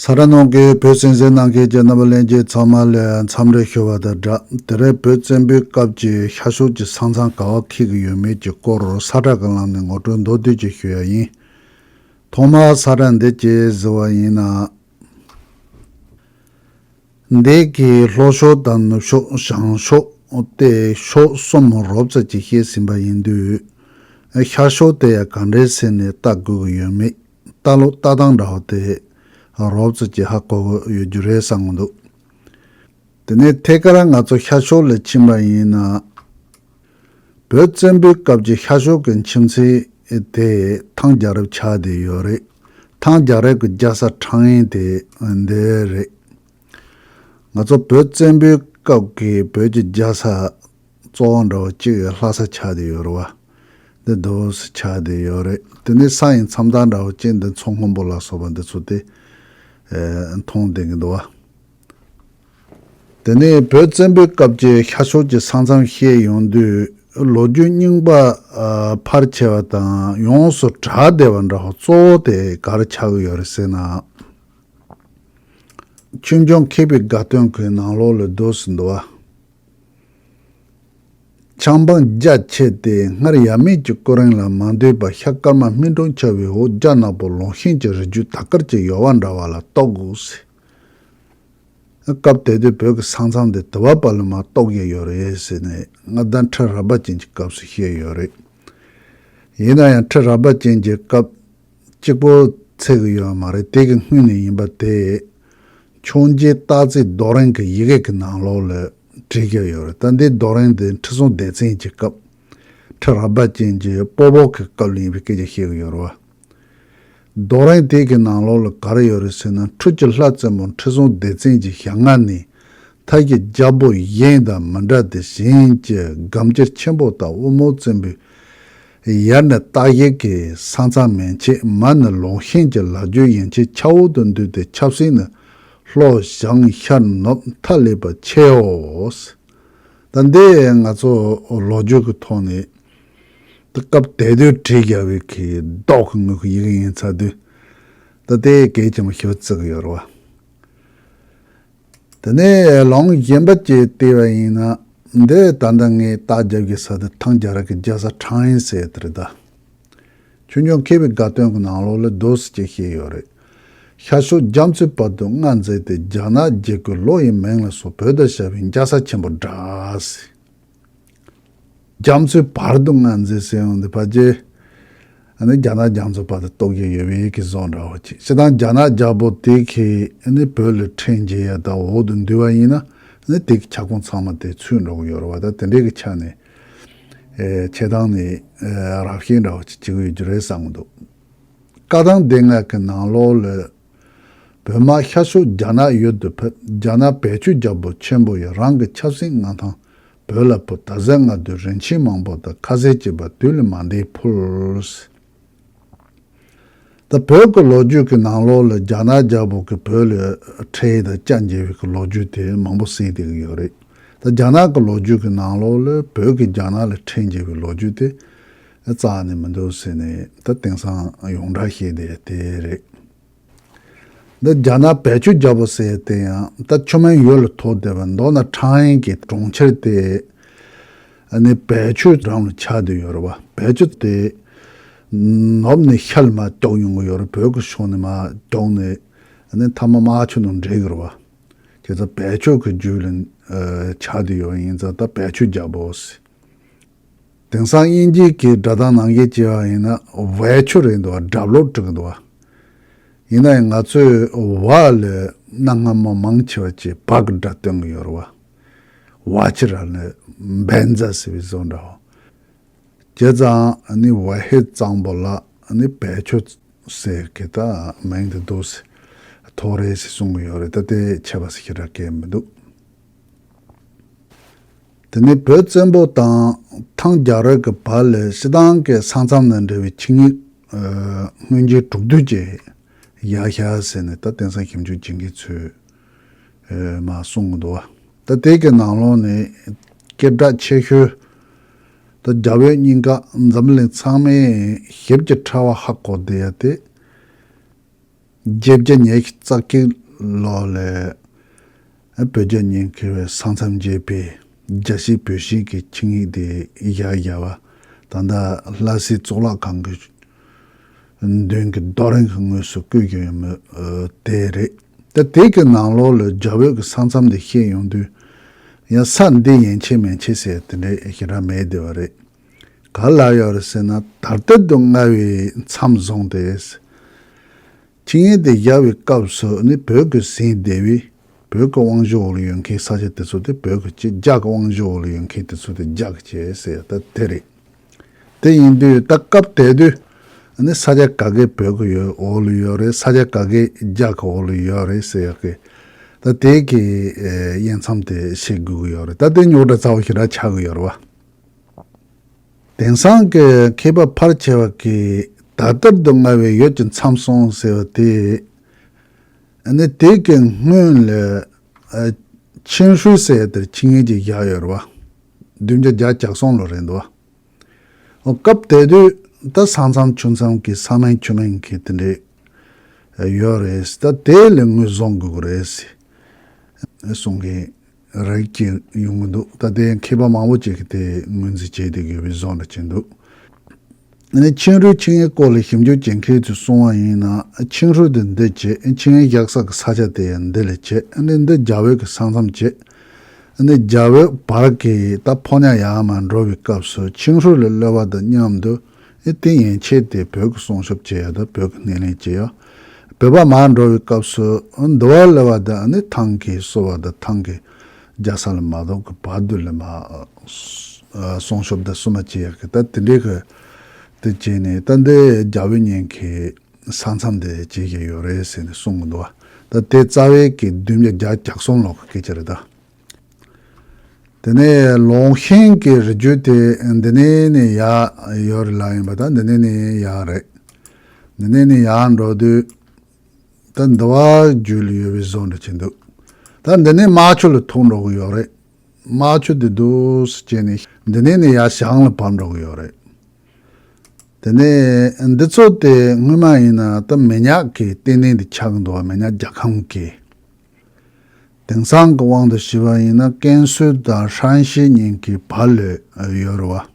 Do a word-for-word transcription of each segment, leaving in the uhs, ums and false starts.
ས་ཁྲ་ནང་གི་བོད་གསན་གཟིགས་གནང་མཁན་གྱི་རྣམ་པ་ལྷན་རྒྱས་ཚང་མ་ལ་འཚམས་འདྲི་ཞུ་བ་དང་སྦྲགས། དེ་རིང་བོད་བཙན་པོའི་སྐབས་ཀྱི་ཤར་ཕྱོགས་ཀྱི་ས་མཚམས་ག་བ་འཁེལ་གྱི་ཡོད་མེད་ཀྱི་སྐོར་ས་ཁྲ་གི་ལམ་ནས་ངོ་སྤྲོད་མདོར་བསྡུས་ཅིག་ཞུ་ཡ་ཡིན། ཐོག་མར་ས་ཁྲ་འདི་གཅིག་གཟིགས་པ་ཡིན་ན། འདི་གའི་ལྷོ་ཕྱོགས་དང་ནུབ་ཕྱོགས་བྱང་ཕྱོགས་ཏེ་ཕྱོགས་གསུམ་རོབ་ཙམ་ཅིག་བཤད་ཟིན་པ་ཡིན་དུས། ཤར་ཕྱོགས་དེ་ཡང་ག་འདྲས་ཟེར་ནས་ལྟ་དགོས་ཀྱི་ཡོད་མེད། ལྟ་ལུགས་ལྟ་སྟངས་འདྲ་བོ་དེ་རོབ་ཙམ་ཅིག་ཧ་གོ་གི་ཡོད་རྒྱུ་རེད་བསམ་གྱི་འདུག། དེ་ནས་ཐད་ཀར་ང་ཚོ་ཤར་ཕྱོགས་ལ་ཕྱིན་པ་ཡིན་ན། བོད་བཙན་པོའི་སྐབས་ཀྱི་ཤར་ཕྱོགས་ཀྱི་ཁྱིམ་མཚེས་དེ་ཐང་རྒྱལ་རབས་ཆགས་བསྡད་ཡོད་རེད། ཐང་རྒྱལ་རབས་ཀྱི་རྒྱལ་ས་ཁྲང་ཨན་དེ་འདི་རེད། ང་ཚོ་བོད་བཙན་པོའི་སྐབས་ཀྱི་བོད་ཀྱི་རྒྱལ་ས་གཙོ་བོ་འདྲ་བོ་གཅིག་ལྷ་ས་ཆགས་བསྡད་ཡོད་རེད་བ། འདི་རྡོ་སི་ཆགས་བསྡད་ཡོད་རེད། དེ་ནས་ས་ཡི་མཚམས་དང་འདྲ་བོ་གཅིག་འདི་མཚོ་སྔོན་པོ་ལ་སོགས་པ་འདི་ཚོ་དེ་མཐོང་བསྡད་ཀྱི་འདུག་བ། དེ་ནས་བོད་བཙན་པོའི་སྐབས་ཀྱི་ཤར་ཕྱོགས་ཀྱི་ས་མཚམས་བཤད་ཡོང་དུས་ལོ་རྒྱུས་རྙིང་པ་ཕལ་ཆེ་བ་དང་ཡོངས་སུ་གྲགས་བསྡད་པ་འདྲ་བོ་གཙོ་བོ་དེ་ག་རེ་ཆགས་ཀྱི་ཡོད་རེད་ཟེར་ན། ཆོས་འབྱུང་མཁས་པའི་དགའ་སྟོན་གྱི་ནང་ལོགས་ལ་འདུག་སེ་འདུག་བ། ཆབ་འབངས་རྒྱ་ཆེ་སྟེ་སྔར་ཡབ་མེས་ཀྱི་སྐུ་རིང་ལ་མ་འདུས་པ་ཤར་ཀརྨ་སྨིན་དྲུང་ཆེ་བའི་འོག་རྒྱ་ནག་པོ་ལུང་ཤིང་གི་རི་རྒྱུད་དར་དཀར་གྱི་ཡོལ་བ་འདྲ་བ་ལ་གཏོགས་དགོས་ཟེར། སྐབས་དེ་དུས་བོད་ཀྱི་ས་མཚམས་དེ་དུ་བ་པ་ལུ་མ་གཏོགས་ཀྱི་ཡོད་རེད་ཟེར་ནས་མངའ་བདག་ཁྲི་རལ་པ་ཅན་གྱི་སྐབས་སུ་བཤད་ཡོད་རེད། ཡིན་ན་ཡང་ཁྲི་རལ་པ་ཅན་གྱི་སྐབས་གཅིག་པོ་ཚད་ཀྱི་ཡོད་མ་རེད། དེ་གི་སྔོན་ནས་ཡིན་པ་དེ་ཕྱོགས་འགྱེད་སྟག་རྩེ་རྡོ་རིང་གི་ཡི་གེ་གི་ནང་ལོགས་ལ་བྲིས་ཀྱི་ཡོད་རེད། ད་འདི་རྡོ་རིང་དེ་ཁྲི་སྲོང་ལྡེ་བཙན་གྱི་སྐབས་ཁྲི་རལ་པ་ཅན་གྱི་སྤོ་བོ་གི་སྐབས་ལ་ཡིན་པའི་སྐད་ཆ་བཤད་ཀྱི་ཡོད་རེད་བ། རྡོ་རིང་དེ་གི་ནང་ལོགས་ལ་ག་རེ་ཡོད་རེད་ཟེར་ན། འཕྲུལ་གྱི་ལྷ་བཙན་པོ་ཁྲི་སྲོང་ལྡེ་བཙན་གྱི་ཞལ་སྔ་ནས་མཐའ་གི་རྒྱལ་པོ་གཞན་དང་མི་འདྲ་སྟེ། གཞན་གྱི་སྒམ་ཅིར་ཆེན་པོ་དང་དབུ་མོ་བཙན་པོའི་ཡར་ནི་སྟག་གཡས་ཀྱི་ས་མཚམས་མན་ཆད། མར་ནི་ལུང་ཤིང་གི་ལ་རྒྱུད་ཡན་ཆད་ཆ་འོག་ཏུ་འདུས་ཏེ། ཆབ་སྲིད་ནི་ལྷོ་བྱང་ཤར་ནུབ་མཐའ་ཀླས་པ་ཆེའོ། ད་འདི་ང་ཚོ་ལོ་རྒྱུས་ཀྱི་ཐོག་ནས་ད་སྐབས་དེ་དུས་བྲིས་བཞག་པའི་གི་རྡོག་གི་ངོས་ཀྱི་ཡི་གེ་ཡིན་ཚར་དུས། ད་དེ་གལ་ཆེན་པོ་ཞིག་བརྩི་གི་ཡོད་རེད་བ། དེ་ནས་ལུང་གཞན་པ་ཅིག་བལྟས་པ་ཡིན་ན། འདི་ད་ལྟ་ངས་རྟགས་རྒྱབ་ཀྱི་ས་དེ་ཐང་རྒྱལ་རབས་ཀྱི་རྒྱལ་ས་ཁྲང་ཨན་ཟེར་དེ་རེད་ད། ཆོས་འབྱུང་མཁས་པའི་དགའ་སྟོན་གྱི་ནང་ལོགས་ལ་རྡོ་སི་ཅེས་བཤད་ཡོད་རེད། ཤར་ཕྱོགས་རྒྱ་མཚོའི་བར་དུ་མངའ་མཛད་དེ། རྒྱ་ནག་རྒྱལ་ཀུན་ལོ་ཡི་མིང་ལ་སོགས། བོད་དང་ཞབས་པའི་རྒྱལ་ས་ཆེན་པོ་བསྒྲགས་ཟེར། རྒྱ་མཚོའི་བར་དུ་མངའ་མཛད་ཟེར་ཡོང་དུས་ཕལ་ཆེར་ཨ་ནི་རྒྱ་ནག་རྒྱ་མཚོའི་བར་དུ་གཏོགས་ཀྱི་ཡོད་པའི་གི་བཟོ་འདྲ་བོ་ཅིག། སྤྱིར་བཏང་རྒྱ་ནག་རྒྱལ་པོ་དེ་གིས་ཨ་ནི་བོད་ལ་ཁྲལ་འཇལ་ཡ་དང་འོག་ཏུ་འདུས་པ་ཡིན་ན། ཨ་ནི་དེ་གི་ཁྱབ་ཁོངས་ཚང་མ་དེ་ཚུད་འགྲོ་གི་ཡོད་རེད་བ། ད་དེ་འདྲའི་གི་ཆ་ནས་ཨེ་ཆེ་ཐང་ནས་ཨེ་ར་ཤན་འདྲ་བོ་ཅིག་བྱེད་ཀྱི་ཡོད་རྒྱུ་རེད་བསམ་གྱི་འདུག། བཀའ་ཐང་སྡེ་ལྔ་གི་ནང་ལོགས་ལ། བོད་དམག་ཤར་ཕྱོགས་རྒྱ་ནག་ཡུལ་དུ་ཕེབས། རྒྱ་ནག་བལ་ཆོས་རྒྱལ་པོ་ཆེན་པོ་ཡིས། རང་གི་ཆབ་སྲིད་མངའ་ཐང་བོད་ལ་ཕུལ། ད་གཟའ་ལྔ་དུས་རིན་ཆེན་མང་པོ་དང་། ཁ་ཟས་བཅས་པ་དུས་ལ་མ་འདས་ཕུལ། ད་བོད་ཀྱི་ལོ་རྒྱུས་ཀྱི་ནང་ལོགས་ལ་རྒྱ་ནག་རྒྱལ་པོ་གིས་བོད་ལ་ཁྲལ་དང་རྐྱང་འཇལ་བའི་གི་ལོ་རྒྱུས་དེ་མང་པོ་གསལ་བསྡད་ཀྱི་ཡོད་རེད། ད་རྒྱ་ནག་གི་ལོ་རྒྱུས་ཀྱི་ནང་ལོགས་ལ་བོད་ཀྱིས་རྒྱ་ནག་ལ་ཁྲལ་འཇལ་བའི་ལོ་རྒྱུས་དེ་རྩ་ནས་མི་འདུག་ཟེར་ནས་ད་དེང་སང་ཡོངས་གྲགས་བཤད་བསྡད་དེ་རེད། འདི་རྒྱ་ནག་བལ་ཆོས་རྒྱལ་པོ་ཟེར་དེ་ཡང་ད་ཆུ་སྨད་ཡུལ་ལ་ཐོགས་བསྡད་པ། མདོར་ན་ཁྲང་ཨན་གྱི་གྲོང་ཁྱེར་དེ་ཨ་ནི་བལ་ཆོས་རང་ལ་ཆགས་བསྡད་ཡོད་རེད་བ། བལ་ཆོས་དེ་ནུབ་ནས་ཤར་ལ་མར་རྒྱུག་ཡོང་གི་ཡོད་རེད། བོད་ཀྱི་ཕྱོགས་ནས་མར་རྒྱུག་ནས་ཨ་ནི་མཐའ་མ་རྨ་ཆུ་དང་འདྲེས་ཀྱི་རེད་བ། དེ་ཚོ་བལ་ཆོས་ཀྱི་རྒྱུད་ལ་ཆགས་བསྡད་ཡོད་ཡིན་ཙང་ད་བལ་ཆོས་རྒྱལ་པོ་ཟེར། དེང་སང་དབྱིན་ཇིའི་གི་སྒྲ་གདངས་ནང་བཞིན་བྱས་པ་ཡིན་ན་བའི་ཆུ་རེད་འདུག་བ། སྒྲ་ལོག་འགྲིག་འདུག་བ། ཡིན་ན་ཡང་ང་ཚོས་བ་ལ་གནའ་སྔ་མོ་མང་ཆེ་བ་ཅིག་བ་གི་སྒྲ་སྟོན་གི་ཡོད་རེད་བ། བ་ཆི་ར་ལ་བན་ཛ་ཟེར་བའི་བཟོ་འདྲ་བོ། བྱས་ཙང་ཨ་ནི་བ་ཧེ་གཙང་པོ་ལ་ཨ་ནི་བའི་ཆུ་ཟེར་གི་ད་མིང་དེ་འདུག་ཟེར། ཐོགས་རེད་ཟེར་གསུང་གི་ཡོད་རེད། ད་དེ་ཆད་པ་ཟེར་ཞེ་དྲག་གང་མི་འདུག། དེ་ནས་བོད་བཙན་པོ་དང་ཐང་རྒྱལ་རབས་ཀྱི་བར་ལ་སྤྱིར་བཏང་གི་ས་མཚམས་ནང་འབྲེལ་བའི་ཆིངས་ཡིག་ཨ་སྔོན་རྗེས་དྲུག་བསྡུས་ཀྱི་ཡར་ཤར་ཟེར་ནས་ད་དེང་སང་ཞིབ་འཇུག་བྱེད་མཁན་ཚོས་ཨ་མར་གསུང་གི་འདུག་བ། ད་དེ་གི་ནང་ལོགས་ནས་སྐད་གྲགས་ཆེ་ཤོས་ད་རྒྱ་བོད་གཉིས་ཀ་འཛམ་གླིང་ཚང་མས་ཞིབ་ཀྱི་ཕྲ་བ་ཧ་གོ་བསྡད་ཡ་དེ། བརྒྱད་བརྒྱ་ཉི་ཤུ་རྩ་གཅིག་ལོ་ལ་བོད་རྒྱ་གཉིས་ཀྱི་ས་མཚམས་འབྱེད་པའི་རྒྱལ་སྤྱིའི་བོད་ཞེན་གྱི་ཆིངས་ཡིག་དེ་བཞག་བཞག་པ། ད་ལྟ་ལྷ་སའི་གཙུག་ལག་ཁང་གི་མདུན་གྱི་རྡོ་རིང་གི་ངོས་སུ་བརྐོས་ཀྱི་ཡོད་མོད། ཨ། དེ་རེད། ད་དེ་གི་ནང་ལོགས་ལ་རྒྱ་བོད་ཀྱི་ས་མཚམས་དེ་བཤད་ཡོང་དུས། ཡང་ས་འདི་ཡན་ཆད་མན་ཆད་ཟེར་དེ་འདྲའི་ཞེ་དྲག་མེད་བསྡད་པ་རེད། ག་ལ་ཡོད་རེད་ཟེར་ན། ད་ལྟ་དུ་མངའ་བའི་མཚམས་བཟུང་སྟེ། ཆིངས་ཡིག་དེ་བཞག་པའི་སྐབས་སུ་ནི་བོད་ཀྱི་ཟིན་བསྡད་པའི་བོད་ཀྱི་དབང་བསྒྱུར་འོག་ལ་ཡོད་མཁན་ས་ཆ་དེ་ཚོ་དེ་བོད་ཀྱི་བྱས། རྒྱ་གི་དབང་བསྒྱུར་འོག་ལ་ཡོད་མཁན་དེ་ཚོ་དེ་རྒྱ་གི་བྱས་ཟེར་ཡ་ད་དེ་རེད། དེ་ཡིན་དུས་ད་སྐབས་དེ་དུས་ནི་ས་ཆ་ག་གེ་བོད་ཀྱི་ཡོད་འོག་ལ་ཡོད་རེད། ས་ཆ་ག་གེ་རྒྱ་གི་འོག་ལ་ཡོད་རེད་ཟེར་ཡ་གི་ད་དེ་གི་ཨེ་དབྱེ་མཚམས་དེ་ཤེས་དགོས་ཀྱི་ཡོད་རེད། ད་དེ་རྙོག་དྲ་ཚ་བོ་ཞེ་དྲག་ཆགས་ཀྱི་ཡོད་རེད་བ། དེང་སང་གི་མཁས་པ་ཕལ་ཆེ་བ་གིས་ད་ལྟར་དུ་མངའ་བའི་ཡུལ་གྱི་མཚམས་སྲུང་ཟེར་བ་དེ། ཨ་ནི་དེ་གི་སྔོན་ལ་ཨ་ཆིན་ཧྲུའེ་ཟེར་ཡ་དེར་ཆིངས་ཡིག་ཅིག་བཞག་ཡོད་རེད་བ། བདུན་བརྒྱ་བརྒྱད་ཅུ་གྱ་གསུམ་ལོ་རེད་འདུག་བ། འོ་སྐབས་དེ་དུས་ད་ས་མཚམས་ཆུ་མཚམས་ཀྱི་ས་མིང་ཆུ་མིང་གི་དེ་འདྲས་ཡོད་རེད། ད་དེ་ལ་ངོས་བཟུང་དགོས་ཀྱི་རེད་གསུང་མཁན་རིགས་ཅིག་ཡོང་གི་འདུག་ད་ལྟའི་མཁས་པ་མང་པོ་ཅིག་གིས་དེ་ངོས་འཛིན་བྱས་བསྡད་ཡོད་པའི་བཟོ་འདྲ་ཅིག་འདུག་ཨ་ནི་ཆིན་ཧྲུའེ་ཆིངས་ཡིག་སྐོར་ལ་ཞིབ་འཇུག་བྱེད་མཁན་ཚོས་གསུང་བ་ཡིན་ན། ཆིན་ཧྲུའེ་དེ་འདི་བྱས། ཆིངས་ཡིག་བཞག་ས་གི་ས་ཆ་དེ་ཡང་འདི་ལ་བྱས། ཨ་ནི་འདི་རྒྱ་བོད་ཀྱི་ས་མཚམས་བྱས། ཨ་ནི་རྒྱ་བོད་བར་གྱི་ད་ཕོ་ཉ་ཡར་མར་འགྲོ་བའི་སྐབས་སུ་ཆིན་ཧྲུའེ་ལ་སླེབས་པ་དང་མཉམ་དུ། ཨེ་དེ་ཡན་ཆད་དེ་བོད་ཀྱི་སྲུང་སྐྱོབ་བྱེད་ཡ་དང་བོད་ཀྱི་སྣེ་ལེན་བྱེད་ཡ། བོད་པ་མར་འགྲོ་བའི་སྐབས་སུ་འདི་བར་སླེབས་པ་དང་ཨ་ནི་ཐང་གི་སོ་པ་དང་ཐང་གི་རྒྱ་ས་ལ་མ་གཏོགས་ཀྱི་བར་དུ་ལ་མ་སྲུང་སྐྱོབ་དང་སྲུང་མ་བྱེད་ཡ་གི་ད་དེ་འདྲའི་གི་དེ་བྱས་ནས། ད་འདི་རྒྱ་བོད་གཉིས་ཀྱི་ས་མཚམས་དེ་བྱེད་ཀྱི་ཡོད་རེད་ཟེར་ནས་གསུང་གི་འདུག་བ། ད་དེ་རྩ་བའི་གི་བདུན་བརྒྱ་བརྒྱད་ཅུ་གྱ་གསུམ་ལོ་གི་སྐད་ཆ་རེད་ད། དེ་ནས་ལུང་ཤིང་གི་རི་རྒྱུད་དེ་འདི་ནས་ནི་ཡར་ཡོད་རེད་ལབ་ཡིན་པ། ད་འདི་ནས་ནི་ཡར་རེད། འདི་ནས་ནི་ཡར་འགྲོ་དུས་ད་འདི་བ་རྒྱུད་ལ་ཡོད་པའི་བཟོ་འདྲ་ཅིག་འདུག་ད་འདི་ནས་རྨ་ཆུ་ལ་ཐུག་འགྲོ་གི་ཡོད་རེད། རྨ་ཆུ་འདི་འདུག་སེ་བྱས་ནས་འདི་ནས་ནི་ཡར་བྱང་ལ་བབས་འགྲོ་གི་ཡོད་རེད། དེ་ནས་འདི་ཚོ་དེ་སྔོན་མ་ཡིན་ན་ད་མི་ཉག་གི་རྟེན་གནས་འདི་ཆགས་ཀྱི་འདུག་བ། མི་ཉག་རྒྱལ་ཁམས་ཀྱི། དེང་སང་གི་དབང་དུ་བྱས་པ་ཡིན་ན་ཀན་སུའུ་དང་ཧྲན་ཞི་གཉིས་ཀྱི་བར་ལ་ཡོད་རེད་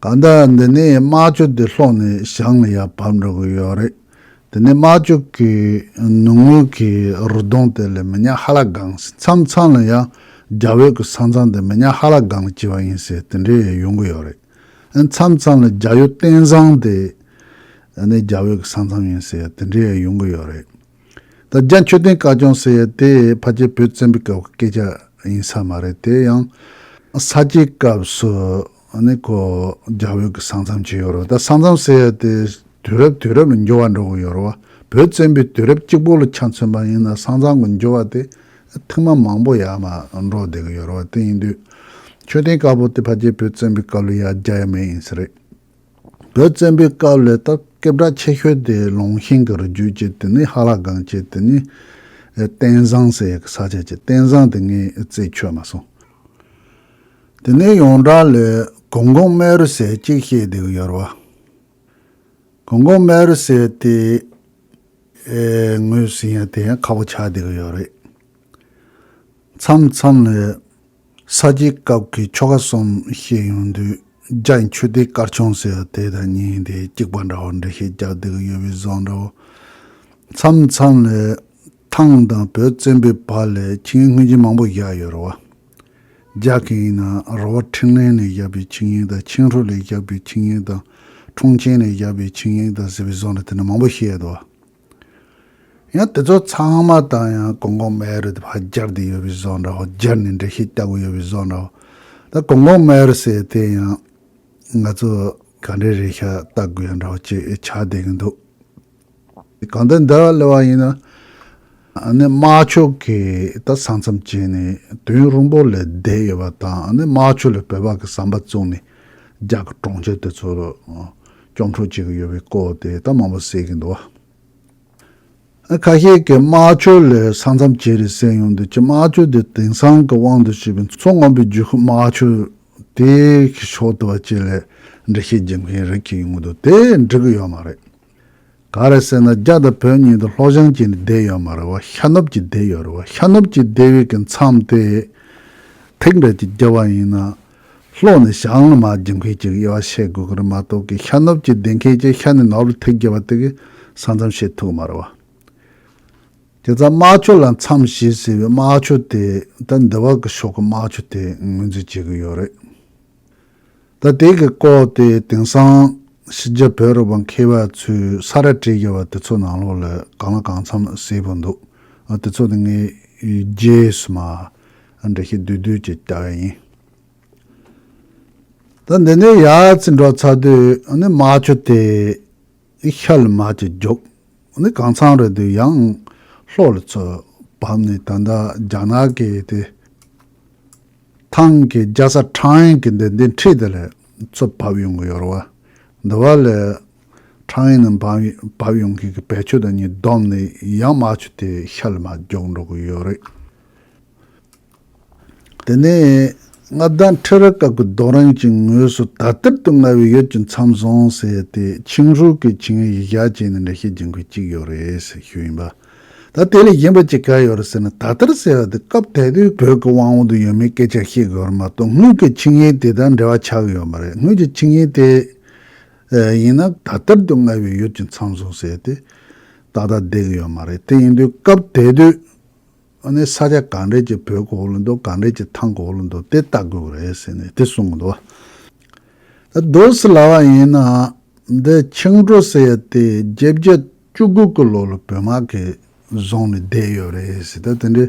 བ། གང་ལྟར་འདི་ནས་རྨ་ཆུ་འདི་སློག་ནས་བྱང་ལ་ཡར་བབས་འགྲོ་གི་ཡོད་རེད། དེ་ནས་རྨ་ཆུ་གི་ནུབ་ངོས་ཀྱི་རི་གདོང་དེ་ལ་མི་ཉག་ཧ་ལ་སྒང་ཟེར། མཚམས་མཚམས་ལ་ཡང་རྒྱ་བོད་ཀྱི་ས་མཚམས་དེ་མི་ཉག་ཧ་ལ་སྒང་ལ་བྱས་པ་ཡིན་ཟེར་དེ་འདྲས་ཡོང་གི་ཡོད་རེད། མཚམས་མཚམས་ལ་རྒྱ་ཡུལ་བསྟན་བཟང་དེ་ནི་རྒྱ་བོད་ཀྱི་ས་མཚམས་ཡིན་ཟེར་དེ་འདྲས་ཡོང་གི་ཡོད་རེད། ད་རྒྱ་མཆོད་རྟེན་དཀར་ཆུང་ཟེར་ཡ་དེ་ཕལ་ཆེར་བོད་བཙན་པོའི་སྐབས་ཀྱི་སྐད་ཆ་ཡིན་ས་མ་རེད། དེ་ཡང་ས་སྐྱའི་སྐབས་སུ་ནི་ཁོ་རྒྱ་བོད་ཀྱི་ས་མཚམས་བྱས་ཡོད་རེད། ད་ས་མཚམས་ཟེར་ཡ་དེ་དུས་རབས་དུས་རབས་ལ་འགྱུར་བ་འགྲོ་གི་ཡོད་རེད་བ། བོད་བཙན་པོའི་དུས་རབས་གཅིག་པོ་ལ་ཆ་མཚོན་པ་ཡིན་ན་ས་མཚམས་ཀྱི་འགྱུར་བ་དེ་ཐེངས་མ་མང་པོ་ཡར་མར་འགྲོ་བསྡད་ཀྱི་ཡོད་རེད་བ། དེ་ཡིན་དུས་མཆོད་རྟེན་དཀར་པོ་དེ་ཕལ་ཆེར་བོད་བཙན་པོའི་སྐབས་ལ་ཡར་རྒྱག་ཡ་མེད་ཡིན་ས་རེད། བོད་བཙན་པོའི་སྐབས་ལ་ད་སྐད་གྲགས་ཆེ་ཤོས་དེ་ལུང་ཤིང་གི་རི་རྒྱུད་བྱས། དེ་ནས་ཧ་ལ་སྒང་བྱས། དེ་ནས་ཨེ་བསྟན་བཟང་ཟེར་ཡག་གི་ས་ཆ་བྱས། བསྟན་བཟང་དེ་ངས་རྩིས་ཆོད་མ་སོང་། དེ་ནས་ཡོངས་གྲགས་ལ་གུང་གུང་སྨན་རི་ཟེར་གཅིག་བཤད་བསྡད་ཀྱི་ཡོད་རེད་བ། གུང་གུང་སྨན་རི་ཟེར་དེ་ཨེ་ངོས་ཟིན་ཡ་དེ་ཡང་ཁག་པོ་ཆགས་བསྡད་ཀྱི་ཡོད་རེད། མཚམས་མཚམས་ལ་ས་སྐྱའི་སྐབས་ཀྱི་ཆོ་ག་གསུམ་བཤད་ཡོང་དུས་རྒྱ་མཆོད་རྟེན་དཀར་ཆུང་ཟེར་བ་དེ་དང་གཉིས་དེ་གཅིག་པ་འདྲ་བོ་འགྲེལ་བཤད་རྒྱག་བསྡད་ཀྱི་ཡོད་པའི་བཟོ་འདྲ་བོ། མཚམས་མཚམས་ལ་ཐང་དང་བོད་བཙན་པོའི་བར་ལ་ཆིངས་ཡིག་སྔོན་རྗེས་མང་པོ་བཞག་ཡོད་རེད་བ། རྒྱ་གི་ཡིན་ན་རི་བོ་འཕྲིན་ལས་ནས་བཞག་པའི་ཆིངས་ཡིག་དང་། ཆིན་ཧྲུའེ་ལས་བཞག་པའི་ཆིངས་ཡིག་དང་། ཁྲུང་ཆིན་ལས་བཞག་པའི་ཆིངས་ཡིག་དང་ཟེར་བའི་བཟོ་འདྲ་དེ་འདྲ་མང་པོ་བཤད་ཡོད་དོ། ཡང་དེ་ཚོ་ཚང་མ་དང་ཡང་གུང་གུང་སྨན་རི་དེ་ཕར་སྦྱར་བསྡད་ཡོད་པའི་བཟོ་འདྲ་བོ། སྦྱར་ནས་འགྲེལ་བཤད་རྒྱག་གི་ཡོད་པའི་བཟོ་འདྲ་བོ། ད་གུང་གུང་སྨན་རི་ཟེར་དེ་ཡང་ང་ཚོ་ག་འདྲའི་རེད་ཤག་ལྟ་དགོས་ཡ་འདྲ་བོ་ཅིག་ཆགས་བསྡད་ཀྱི་འདུག་གང་ལྟར་འདི་ལ་བ་ཡིན་ན། ཨ་ནི་རྨ་ཆུ་གི་ད་ས་མཚམས་བྱས་ནས་དུས་རིང་པོ་ལ་བསྡད་ཡོད་པ་དང་། ཨ་ནི་རྨ་ཆུ་ལ་བོད་པ་གི་ཟམ་པ་བཙུགས་ནས་རྒྱ་གི་གྲོང་ཁྱེར་དེ་ཚོ་ལ་སྐྱོབ་འཕྲོ་བྱེད་ཀྱི་ཡོད་པའི་སྐོར་དེ་ད་མང་པོ་གསལ་གྱི་འདུག་ཨ་ཁ་ཤས་ཀྱིས་རྨ་ཆུ་ལ་ས་མཚམས་བྱས་རེད་ཟེར་ཡོང་དུས་ཀྱི་རྨ་ཆུ་དེ་དེང་སང་གི་དབང་དུ་བྱས་པའི་མཚོ་སྔོན་པོའི་རྒྱུད་ཁུལ་རྨ་ཆུ་དེ་གི་ཕྱོགས་དུ་བ་ཅིག་ལ་འགྲེལ་བཤད་རྒྱག་མཁན་རིགས་ཀྱི་ཡོང་གི་འདུག་དེ་འགྲིག་གི་ཡོད་མ་རེད། ག་རེ་ཟེར་ན་རྒྱ་དང་བོད་གཉིས་དུ་ལྷོ་བྱང་གཅིག་ནས་བསྡད་ཡོད་མ་རེད་བ། ཤར་ནུབ་ཀྱིས་བསྡད་ཡོད་རེད་བ། ཤར་ནུབ་ཀྱིས་བསྡད་པའི་གི་མཚམས་དེ་ཐིག་འདྲ་ཅིག་བརྒྱབ་པ་ཡིན་ན། ལྷོ་ནས་བྱང་ལ་མར་འགྲོ་མཁན་ཅིག་དབྱེ་བ་ཕྱེ་དགོས་ཀྱི་རེད་མ་གཏོགས་ཀྱི། ཤར་ནུབ་ཀྱིས་བསྡད་མཁན་གྱི་ཤར་ནས་ནུབ་ལ་ཐིག་བརྒྱབ་པ་དེ་གིས་ས་མཚམས་ཕྱེ་ཐུབ་མ་རེད་བ། དེ་ཙང་དམར་ཕྱོགས་ལ་མཚམས་བཞི་ཟེར་བའི་དམར་ཕྱོགས་དེ། ད་འདི་བ་གི་ཕྱོགས་ཀྱི་དམར་ཕྱོགས་དེ་ངོས་འཛིན་བྱེད་ཀྱི་ཡོད་རེད། ད་དེ་གི་སྐོར་དེ་དེང་སང་ཕྱི་རྒྱལ་བོད་རིག་པ་མཁས་པ་ཚོས་ས་ར་བྲིས་ཡོད་པ་དེ་ཚོ་ནང་ལོགས་ལ་གང་ལ་གང་འཚམ་གསལ་པོ་འདུག། ཨ། དེ་ཚོ་དེ་ངས་རྗེས་སུ་མ་འགྲེལ་བཤད་བསྡུས་བསྡུས་ཅིག་བལྟ་བ་ཡིན། ད་འདི་ནས་ཡར་ཙམ་འགྲོ་ཚར་དུས། ཨ་ནི་དམར་ཕྱོགས་དེ་ཤར་ལ་མར་ཅིག་རྒྱུག། ཨ་ནི་གང་འཚམ་རེད་དུས་ཡང་ལྷོ་ལ་ཚུར་བབས་ནས། ད་ལྟ་རྒྱ་ནག་གི་དེ་ཐང་གི་རྒྱལ་ས་ཁྲང་ཨན་གྱི་འདི་འདི་འཁྲིས་དེ་ལ་ཚུར་བབས་ཡོང་གི་ཡོད་རེད་བ། འདི་བ་ལ་ཁྲང་ཨན་ནས་བབས་བབས་ཡོང་མཁན་གྱི་བེད་སྤྱོད་དང་གཉིས་བསྡོམས་ནས་ཡང་དམར་ཕྱོགས་དེ་ཤར་ལ་མར་རྒྱུག་འགྲོ་གི་ཡོད་རེད། དེ་ནས་མངའ་བདག་ཁྲི་རལ་དཀར་པོའི་རྡོ་རིང་གི་ངོས་སུ་ད་ལྟར་དུ་མངའ་བའི་ཡུལ་གྱི་མཚམས་བཟུང་ཟེར་ཏེ། ཆིང་ཧྲུའུ་གི་ཆིངས་ཡིག་བཞག་བྱས་ནས་འགྲེལ་བཤད་རྒྱག་མཁན་གཅིག་ཡོད་རེད་ཟེར་ཞུས་ཡིན་པ། ད་དེ་ལས་གཞན་པ་གཅིག་ག་ཡོད་རེད་ཟེར་ན། ད་ལྟར་ཟེར་བ་དེ་སྐབས་དེ་དུས་བོད་ཀྱི་དབང་འོག་ཏུ་ཡོད་མེད་སྐད་ཆ་བཤད་ཀྱི་ཡོད་རེད་མ་གཏོགས། སྔོན་གྱི་ཆིངས་ཡིག་དེ་དང་འབྲེལ་བ་ཆགས་ཀྱི་ཡོད་མ་རེད། སྔོན་གྱི་ཆིངས་ཡིག་དེ་ཡིན་ན་ད་ལྟར་དུ་མངའ་བའི་ཡུལ་གྱི་མཚམས་བཟུང་ཟེར་ཏེ་ཏག་ཏག་བསྡད་ཀྱི་ཡོད་མ་རེད། དེ་ཡིན་དུས་སྐབས་དེ་དུས་ཨ་ནི་ས་ཆ་གང་འདྲས་ཀྱི་བོད་ཀྱི་འོག་ལ་འདུག། གང་འདྲས་ཀྱི་ཐང་གི་འོག་ལ་འདུག། དེ་བལྟ་དགོས་རེད་ཟེར་ནས་དེ་གསུང་གི་འདུག། ད་མདོར་ཙམ་ལབ་པ་ཡིན་ན། འདི་ཆིང་ཀྲོའུ་ཟེར་ཡ་དེ་བརྒྱད་བརྒྱ་བཅུ་དགུ་གི་ལོ་ལ་བོད་དམག་གིས་བཟུང་ནས་བསྡད་ཡོད་རེད་ཟེར། ད་དེ་འདྲའི་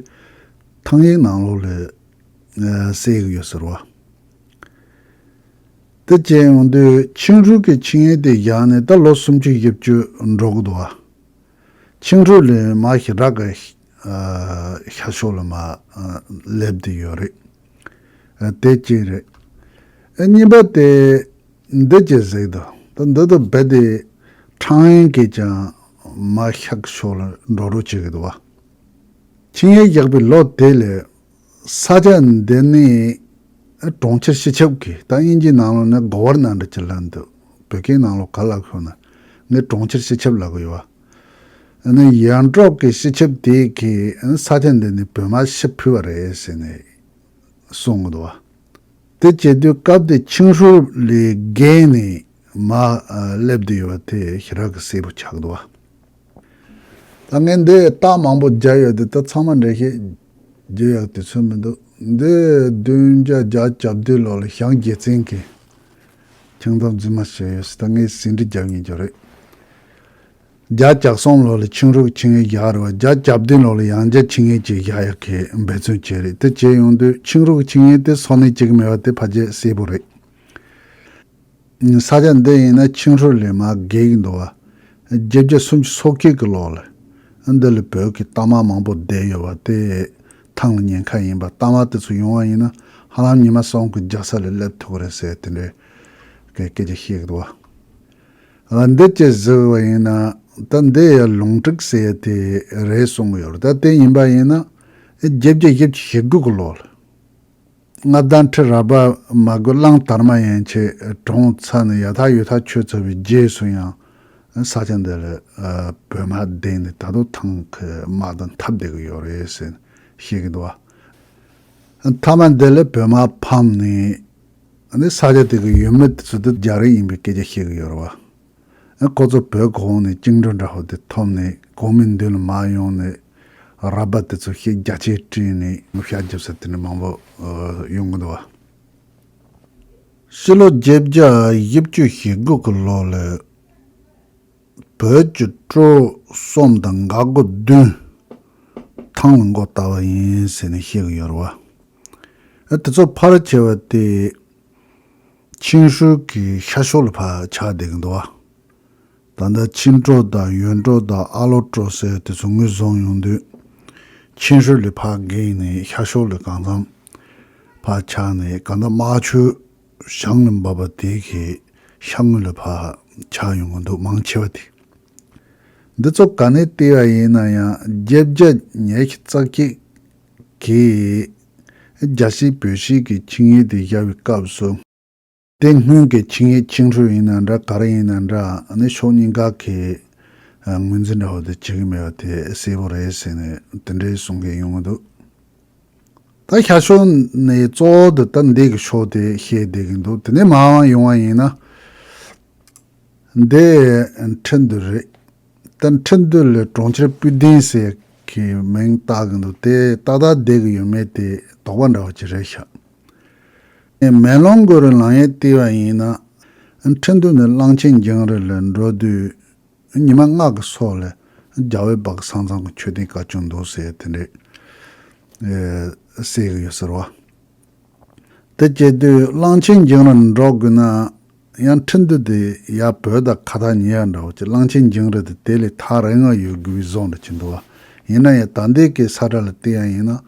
ཐང་ཡིག་ནང་ལོགས་ལ་གསལ་གྱི་ཡོད་ཟེར་བ། དེ་བྱས་ཡོང་དུས་ཆིང་ཧྲུའུ་གི་ཆིངས་ཡིག་དེ་བཞག་ནས་ད་ལོ་སུམ་ཅུ་བཞི་བཅུ་འགྲོ་གི་འདུག་བ། ཆིང་ཧྲུའུ་ལས་མར་ཞེ་དྲག་གི་ཤར་ཕྱོགས་ལ་མར་སླེབས་བསྡད་ཡོད་རེད། དེ་གཅིག་རེད། གཉིས་པ་དེ་འདི་ཅིག་གཟིགས་དང་། ད་འདི་དང་རྦད་དེ་ཁྲང་ཨན་གྱིས་ཀྱང་མར་ཤར་ཕྱོགས་ལ་འགྲོ་རོགས་བྱེད་ཀྱི་འདུག་བ། ཆིངས་ཡིག་བཞག་པའི་ལོ་དེ་ལས་ས་ཆ་འདི་ནི་གྲོང་ཁྱེར་སྤྱི་ཁྱབ་ཀྱི། ད་དབྱིན་ཇིའི་ནང་ལོགས་ནས་གོ་ཝར་ནར་འདྲ་ཅིག་ལབ་འདུག། བོད་སྐད་ནང་ལོགས་ག་ལབ་ཤོག་ན། ངས་གྲོང་ཁྱེར་སྤྱི་ཁྱབ་ལབ་གི་ཡོད་བ། ཨ་ནི་ཡར་འབྲོག་གི་སྤྱི་ཁྱབ་དེ་གིས་ས་ཆ་འདི་ནི་བོད་དམག་ཕྱིར་ཕུད་པ་རེད་ཟེར་ནས་གསུང་གི་འདུག་བ། དེ་བྱེད་དུས་སྐབས་དེ་ཆིང་ཧྲུའུ་ལས་བརྒལ་ནས་མར་སླེབས་བསྡད་ཡོད་པ་དེ་ཞེ་དྲག་གི་གསལ་པོ་ཆགས་འདུག་བ། ད་ངས་འདི་རྟགས་མང་པོ་བརྒྱབ་ཡོད་དེ། ད་ཚང་མ་འགྲེལ་བཤད་རྒྱག་ཡག་དུས་ཚོད་མི་འདུག། འདི་བདུན་བརྒྱ་བརྒྱད་ཅུ་གྱ་བདུན་ལོ་ལ་ཞང་རྒྱལ་བཙན་གྱིས་ཆིང་ཐང་རྫུན་མ་བྱས་ཡོད་ཟེར། ད་ངས་ཟིན་བྲིས་རྒྱག་མཁན་ཅིག་རེད། བརྒྱད་ཅུ་གྱ་གསུམ་ལོ་ལ་ཆིང་ཧྲུའུ་གི་ཆིངས་ཡིག་བཞག་རེད་བ། བརྒྱད་ཅུ་གྱ་བདུན་ལོ་ལ་ཡང་བསྐྱར་ཆིངས་ཡིག་ཅིག་བཞག་ཡག་གི་འབད་བརྩོན་བྱས་རེད། དེ་བྱས་ཡོང་དུས་ཆིང་ཧྲུའུ་གི་ཆིངས་ཡིག་དེ་སོར་གནས་བྱེད་ཀྱི་མེད་པ་དེ་ཕལ་ཆེར་གསལ་པོ་རེད། ས་ཆ་འདི་ཡིན་ན་ཆིང་ཧྲུའུ་ལས་མར་བརྒལ་གྱི་འདུག་བ། བརྒྱད་བརྒྱ་སུམ་ཅུ་སོ་གཅིག་གི་ལོ་ལ་འདི་ལ་བོད་ཀྱི་རྟ་དམག་མང་པོ་བསྡད་ཡོད་པ་དེ་ཐང་ལ་ཉེན་ཁ་ཡིན་པ། རྟ་དམག་དེ་ཚོ་ཡོང་བ་ཡིན་ན་ཧ་ལམ་ཉི་མ་གསུམ་གྱི་རྒྱལ་ས་ལ་སླེབས་ཐུབ་ཀྱི་རེད་ཟེར། དེ་འདྲའི་སྐད་ཆ་བཤད་ཀྱི་འདུག་བ། འདི་ཅིག་གཟིགས་པ་ཡིན་ན། ད་འདི་ཡ་ལུང་ཀྲིག་ཟེར་ཡ་དེ་རེད་གསུང་གི་ཡོད་རེད། ད་དེ་ཡིན་པ་ཡིན་ན་བརྒྱད་བརྒྱ་བཞི་བཅུ་ཞེ་དགུ་གི་ལོ་ལ། མངའ་བདག་ཁྲི་རལ་པ་མ་དགོས་གླང་དར་མ་ཡན་ཆད་གྲོངས་ཚར་ནས་ཡར་ཐག་ཡོད་ཐག་ཆོད་ཚར་བའི་རྗེས་སུ་ཡང་ས་ཆ་འདི་ལ་ཨ་བོད་དམག་བསྡད་ནས་ད་དུང་ཐང་གི་དམག་དང་འཐབ་བསྡད་ཀྱི་ཡོད་རེད་ཟེར་བཤད་ཀྱི་འདུག་བ། མཐའ་མ་འདི་ལ་བོད་དམག་ཕམ་ནས་ཨ་ནི་ས་ཆ་དེ་གི་ཡུལ་མི་དེ་ཚོ་དེ་རྒྱ་རིགས་ཡིན་པའི་སྐད་ཆ་བཤད་ཀྱི་ཡོད་རེད་བ། ཁོ་ཚོ་བོད་གོང་ནས་བཅིངས་འགྲོལ་འདྲ་པོ་དེ་ཐོབ་ནས་གོང་མའི་མདུན་ལ་མར་ཡོང་ནས་རལ་པ་དེ་ཚོ་ཞིག་རྒྱ་ཆེར་བསྲེས་ནས་ཤ་རྒྱབ་ས་དེ་འདྲ་མང་པོ་ཡོང་གི་འདུག་བ། ཕྱི་ལོ་བརྒྱད་བརྒྱ་བཞི་བཅུ་ཞེ་དགུ་གི་ལོ་ལ་བོད་ཀྱི་ཀྲོའུ་གསུམ་དང་འགག་སྒོ་བདུན་ཐང་ལ་མགོ་བཏགས་པ་ཡིན་ཟེར་ནས་བཤད་ཀྱི་ཡོད་རེད་བ། དེ་ཚོ་ཕལ་ཆེ་བ་དེ་ཆིང་ཧྲུའུ་གི་ཤར་ཕྱོགས་ལ་ཕར་ཆགས་བསྡད་ཀྱི་འདུག་བ། ད་ལྟ་ཆིང་ཀྲོའུ་དང་ཡོན་ཀྲོའུ་དང་ཨ་ལོ་ཀྲོའུ་ཟེར་དེ་ཚོ་ངོས་བཟུང་ཡོང་དུས། ཆིང་ཧྲུའུ་ལས་ཕར་བརྒལ་ནས་ཤར་ཕྱོགས་ལ་གང་འཚམ་ཕར་ཆགས་ནས། གང་ལྟར་རྨ་ཆུ་བྱང་ལ་འབབ་པ་དེ་གི་ཤར་ངོས་ལ་ཕར་ཆགས་ཡོང་གི་འདུག། མང་ཆེ་བ་དེ། འདི་ཚོ་ག་ནས་བལྟས་པ་ཡིན་ན་ཡང་བརྒྱད་བརྒྱ་ཉི་ཤུ་རྩ་གཅིག་གི་རྒྱ་བཤིག་བོད་བཤིག་གི་ཆིངས་ཡིག་དེ་བཞག་པའི་སྐབས་སུ། དེ་སྔོན་གྱི་ཆིངས་ཡིག་ཆིང་ཧྲུའུ་ཡིན་ན་འདྲ་ག་རེ་ཡིན་ན་འདྲ། ཨ་ནི་ཕྱོགས་གཉིས་ཀ་གི་ ངོས་འཛིན་འདྲ་བོ་དེ་བྱེད་ཀྱི་མེད་པ་དེ་གསལ་པོ་རེད་ཟེར་ནས་དེ་འདྲའི་གསུང་མཁན་ཡོང་གི་འདུག་ད་ཤར་ཕྱོགས་ནས་གཙོ་བོ་དེ་ད་འདི་གི་ཕྱོགས་དེ་བཤད་བསྡད་ཀྱི་འདུག་དེ་ནས་མར་ཡོང་བ་ཡིན་ན། འདི་ཁྲིན་ཏུའུ་རེད། ད་ཁྲིན་ཏུའུ་ལ་གྲོང་ཁྱེར་པུའུ་ཏིན་ཟེར་གི་མིང་བཏགས་ཀྱི་འདུག་དེ་ཏག་ཏག་བསྡད་ཀྱི་ཡོད་མེད་དེ་དོགས་པ་འདྲ་བོ་ཅིག་རེད་ཤག་མེ་ལོང་གི་རི་ལངས་ཡས་བལྟས་པ་ཡིན་ན། ཁྲིན་ཏུའུ་ནས་གླང་ཆེན་ལྗང་རི་ལ་འགྲོ་དུས་ཉི་མ་ལྔ་གི་སོགས་ལ་རྒྱལ་བའི་སྦག་ས་མཚམས་ཀྱི་མཆོད་རྟེན་བཀའ་བཀྱོན་འདུག་ཟེར་དེ་འདྲས་གསལ་གྱི་ཡོད་ཟེར་བ། དེ་བྱེད་དུས་གླང་ཆེན་ལྗང་རི་འགྲོ་དགོས་ན་ཡང་ཁྲིན་ཏུའུ་དེ་ཡར་བོད་དང་ཁ་ཐག་ཉེ་ཡ་འདྲ་བོ་ཅིག་གླང་ཆེན་ལྗང་རི་དེ་དེ་ལས་ཐག་རིང་ང་ཡོད་དགོས་པའི་བཟོ་འདྲ་ཅིག་འདུག་བ། ཡིན་ན་ཡང་ད་ལྟའི་གི་ས་ཁྲ་ལ་བལྟས་ཡ་ཡིན་ན་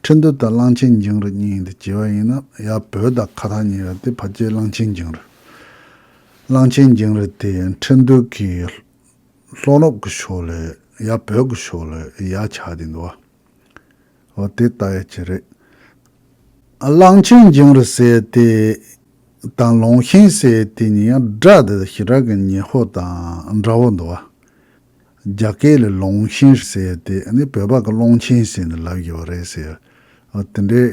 ཁྲིན་ཏུའུ་དང་གླང་ཆེན་ལྗང་རི་གཉིས་དེ་བྱས་པ་ཡིན་ན་ཡར་བོད་དང་ཁ་ཐག་ཉེ་ཡ་དེ་ཕལ་ཆེར་གླང་ཆེན་ལྗང་རི། གླང་ཆེན་ལྗང་རི་དེ་ཁྲིན་ཏུའུ་གི་ལྷོ་ནུབ་ཀྱི་ཕྱོགས་ལས་ཡར་བོད་ཀྱི་ཕྱོགས་ལས་ཡར་ཆགས་བསྡད་འདུག་བ། འོ་དེ་ལྟ་ཡ་ཅིག་རེད། གླང་ཆེན་ལྗང་རི་ཟེར་དེ་དང་ལུང་ཤིང་ཟེར་དེ་གཉིས་ཡང་སྒྲ་དེ་ཞེ་དྲག་གི་ཉེ་ཧོ་དང་འདྲ་བོ་འདུག་བ། རྒྱ་སྐད་ལ་ལུང་ཤིང་ཟེར་དེ་ནི་བོད་པ་གི་ཀློང་ཆེན་ཟེར་ནས་ལབ་ཡོད་རེད་ཟེར། འོ་དེ་འདྲའི་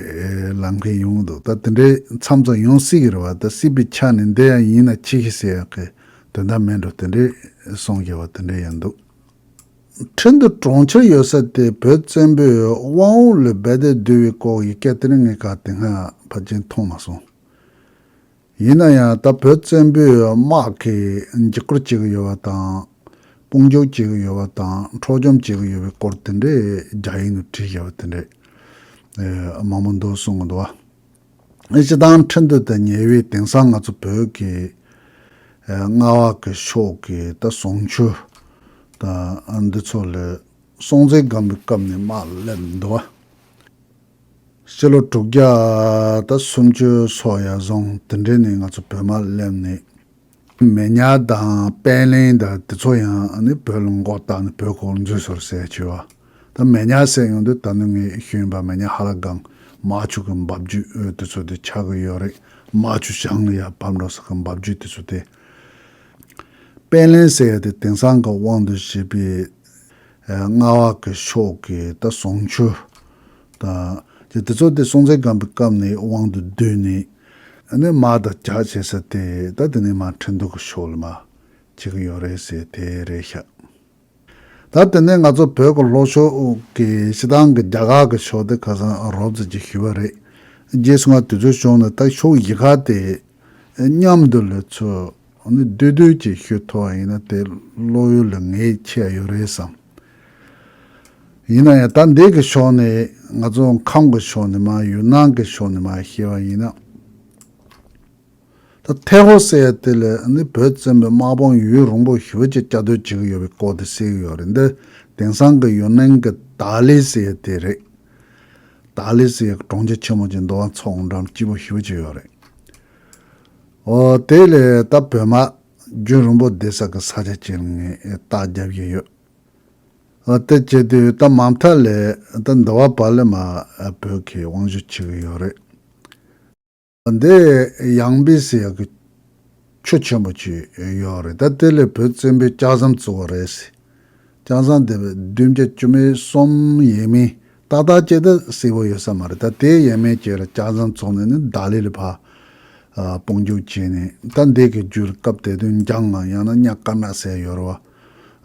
ལབ་མཁན་ཡོང་གི་འདུག་ད་དེ་འདྲའི་མཚམས་མཚམས་ཡོང་སྲིད་ཀྱི་རེད་བ། ད་སྲིད་པའི་ཆ་ནས་འདི་ཡང་ཡིན་ན་ཅི་ཞིག་ཟེར་ཡག་གི་དོན་དག་མེད་འགྲོ་དེ་འདྲའི་གསུང་བཞག་པ་དེ་འདྲ་ཡང་འདུག་ཁྲིན་ཏུའུ་གྲོང་ཁྱེར་ཡོད་ས་དེ་བོད་བཙན་པོས་དབང་འོག་ལ་རྦད་དེ་བསྡུ་བའི་སྐོར་ཡི་སྐད་དེ་ནི་ངས་ག་དེ་སྔ་ཕལ་ཆེར་མཐོང་མ་སོང་། ཡིན་ན་ཡང་ད་བོད་བཙན་པོས་དམག་གི་འཇིགས་སྐུལ་བྱེད་ཀྱི་ཡོད་པ་དང་། དཔུང་འཇུག་བྱེད་ཀྱི་ཡོད་པ་དང་འཕྲོག་བཅོམ་བྱེད་ཀྱི་ཡོད་པའི་སྐོར་དེ་འདྲས་རྒྱ་ཡིག་ནང་བྲིས་བཞག་པ་དེ་འདྲས་མང་པོ་འདུག་གསུང་གི་འདུག་བ། སྤྱིར་བཏང་ཁྲིན་ཏུའུ་དང་ཉེ་བའི་དེང་སང་ང་ཚོ་བོད་ཀྱི་རྔ་བ་གི་ཕྱོགས་ཀྱི་ད་ཟུང་ཆུ་དང་འདི་ཚོ་ལ་སྲོང་བཙན་སྒམ་པོའི་སྐབས་ནས་དམག་སླེབས་འདུག་བ། ཕྱི་ལོ་དྲུག་བརྒྱ་དང་སུམ་ཅུ་སོགས་ཡར་སོང་དེ་འདྲའི་ནས་ང་ཚོ་བོད་དམག་སླེབས་ནས། མེ་ཉག་དང་པད་གླིང་དང་དེ་ཚོ་ཡང་ནི་བོད་ལ་མགོ་བཏགས་ནས་བོད་ཁོག་འཛུལ་སོང་ཟེར་བྱས་བ། ད་མེ་ཉག་ཟེར་ཡོང་དུས་ད་ནི་ངས་ཞུས་པ་མེ་ཉག་ཧ་ལ་སྒང་རྨ་ཆུ་གི་འབབ་རྒྱུད་དེ་ཚོ་དེ་ཆགས་ཀྱི་ཡོད་རེད། རྨ་ཆུ་བྱང་ལ་ཡར་བབས་འགྲོ་ས་གི་འབབ་རྒྱུད་དེ་ཚོ་དེ། པད་གླིང་ཟེར་ཡ་དེ་དེང་སང་གི་དབང་དུ་བྱས་པའི་རྔ་བ་གི་ཕྱོགས་ཀྱི་ད་ཟུང་ཆུ་དང་དེ་དེ་ཚོ་དེ་སྲོང་བཙན་སྒམ་པོའི་སྐབས་ནས་དབང་དུ་བསྡུས་ནས་ཨ་ནི་དམག་དང་རྒྱག་བྱེད་ས་དེ་ད་དེ་ནས་མར་ཁྲིན་ཏུའུ་གི་ཕྱོགས་ལ་མར་བྱེད་ཀྱི་ཡོད་རེད་ཟེར་དེ་རེད་ཤག་ད་དེ་ནས་ང་ཚོ་བོད་ཀྱི་ལྷོ་ཕྱོགས་ཀྱི་སྤྱིར་བཏང་གི་རྒྱ་གར་གྱི་ཕྱོགས་དེ་ཁ་སང་རོབ་ཙམ་ཅིག་ཞུས་པ་རེད། རྗེས་སུ་ང་དུས་ཚོད་བྱུང་ན་ད་ཕྱོགས་བཞི་ཁ་དེ་མཉམ་དུ་ལ་ཚུར་ནི་བསྡུས་བསྡུས་ཀྱིས་ཞུ་ཐུབ་པ་ཡིན་ན་དེ་བློ་ཡུལ་ལ་ངེས་ཆེ་ཡོད་རེད་བསམ། ཡིན་ན་ཡང་ད་འདི་གི་ཕྱོགས་ནས་ང་ཚོ་ཁམས་ཀྱི་ཕྱོགས་ནས་མར་ཡུན་ནན་གྱི་ཕྱོགས་ནས་མར་བཤད་པ་ཡིན་ན། ད་ཐེ་ཧོ་ཟེར་ཡ་དེ་ལ་ནི་བོད་བཙན་པོའི་དམག་དཔུང་ཡུན་རིང་པོ་ཞེ་པོ་ཅིག་བཅའ་སྡོད་བྱེད་ཀྱི་ཡོད་པའི་སྐོར་དེ་གསལ་གྱི་ཡོད་རེད། འདི་དེང་སང་གི་ཡུན་ནན་གྱི་ཏཱ་ལི་ཟེར་ཡ་དེ་རེད། ཏཱ་ལི་ཟེར་ཡ་གྲོང་ཁྱེར་ཆེན་མོ་ཅིག་འདུག་བ། མཚོ་འགྲམ་སྐྱིད་པོ་ཞེ་པོ་ཅིག་ཡོད་རེད། འོ་དེ་ལས་ད་བོད་དམག་རྒྱུན་རིང་པོ་བསྡད་ས་གི་ས་ཆ་ཅིག་ངས་རྟགས་རྒྱབ་ཀྱི་ཡོད། འོ་དེ་བྱེད་དུས་ད་མ་མཐའ་ལས་ད་འདི་བ་བར་ལ་མར་བོད་ཀྱི་དབང་བསྒྱུར་བྱེད་ཀྱི་ཡོད་རེད། འདི་ཡང་པི་ཟེར་ཡག་གི་ཆུ་ཆེན་པོ་ཅིག་ཡོད་རེད། ད་དེ་ལས་བོད་བཙན་པོས་ལྕགས་ཟམ་བཙུགས་པ་རེད་ཟེར། ལྕགས་ཟམ་དེ་བདུན་བརྒྱ་བཅུ་མེད་གསུམ་ཡས་མས་ཏག་ཏག་ཅིག་ད་གསལ་པོ་ཡོད་ས་མ་རེད། ད་དེ་ཡས་མས་ཅིག་ལ་ལྕགས་ཟམ་བཙུགས་ནས་ནི་ཏཱ་ལི་ལ་ཕར་དཔུང་འཇུག་བྱས་ནས། ད་འདི་གི་རྒྱུད་སྐབས་དེ་དུས་འཇང་ང་ཡང་ན་གཉའ་དཀར་ནག་ཟེར་ཡོད་རེད་